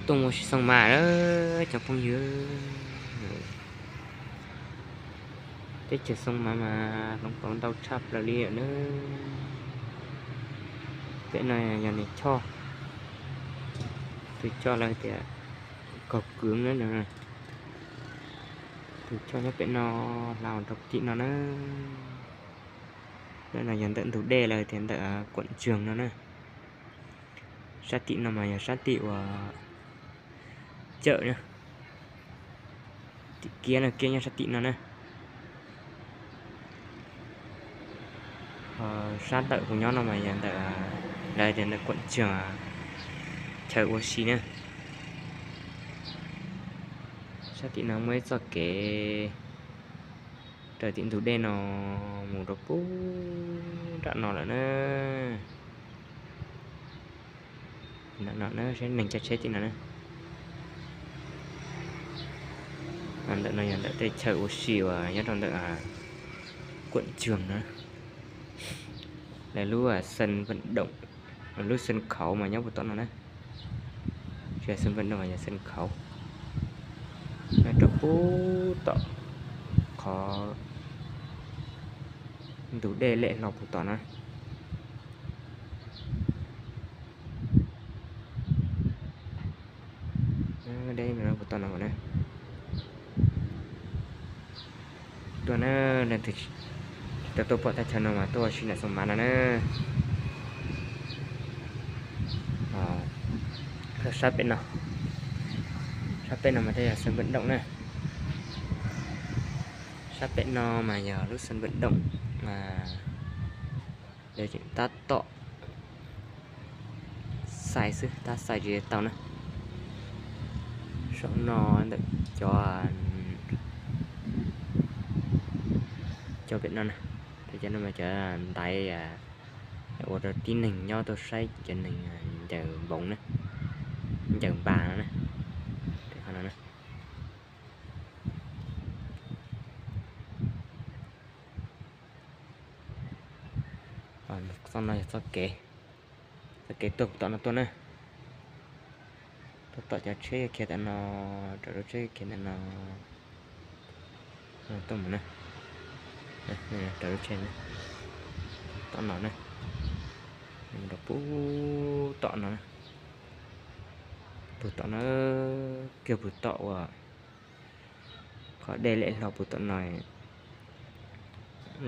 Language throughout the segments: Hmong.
Tuaj ua si Xoo Mas lawm cov phooj ywg. Teb chaws Xoo Mas mas hloov pauv ntau tshaj plaws li lawm na. Pem no yog nws choj, tus choj lawv tias kaug kwv na. Tus choj nyob pem no, hla rau tim no na. Ntawm no yog ntawm ntug dej lawv tias ntawm Kuam Ntsoog no na. Sab tim no mas yog sab tim uas Cawm na. Tim Kiab no, Kiab nyob sab tim no na. Ho sab ntawm kuv nyob no mas yog ntawm, lawv tias ntawm Kuam Ntsoog, chaw ua si na. Sab tim no muaj ib txoj kev raws tim ntug dej no mus rau pub nram no lawm na. Nram no na, saib neeg caij tsheb tim no na. Ntawm no yog ntawm tej chaw ua si uas nyob rau ntawm Kuam Ntsoog na. Lawv lub sân vận động, lub sân khấu mas nyob puag tom no na. Tsis yog sân vận động, yog sân khấu. Nyob rau puag tom qhov ntug dej lem hlo puag tom na. Dej no puag tom no na. Tuaj na, leej twg tsis tau tuaj pom thaj chaw no mas tuaj ua si nram Xoo Mas no na. Sab pem no, sab pem no mas tej yog sân vận động na. Sab pem no mas yog lub sân vận động, lawv tseem tab tom xais xwb, tab xais tsis tau na. Saum no ntawm cov, cov pem no na, cov no mas cov ntaiv ua rau tib neeg nyob tuaj saib cov neeg ncaws npoov na, ncaws npas no na. Pem no na. Txoj no yog txoj kev, txoj kev tuaj tom no tuaj na. Tuaj tom cov tsheb khiav tom no, raws lub tsheb khiav ntawm no tuaj mus na. Raws lub tsheb tom no na, mus rau puag tom no na. Puag tom no, kiag puag tom uas qhov dej lem hlo puag tom no,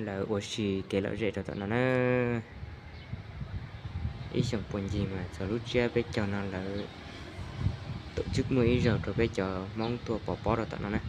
lawv ua si kev lom zem rau tom no na. Ib xyoos puag ncig mas txog lub tsiab peb caug no lawv tổ chức muaj ib zaug rau peb cov Hmoob tuaj pov pob rau tom no na.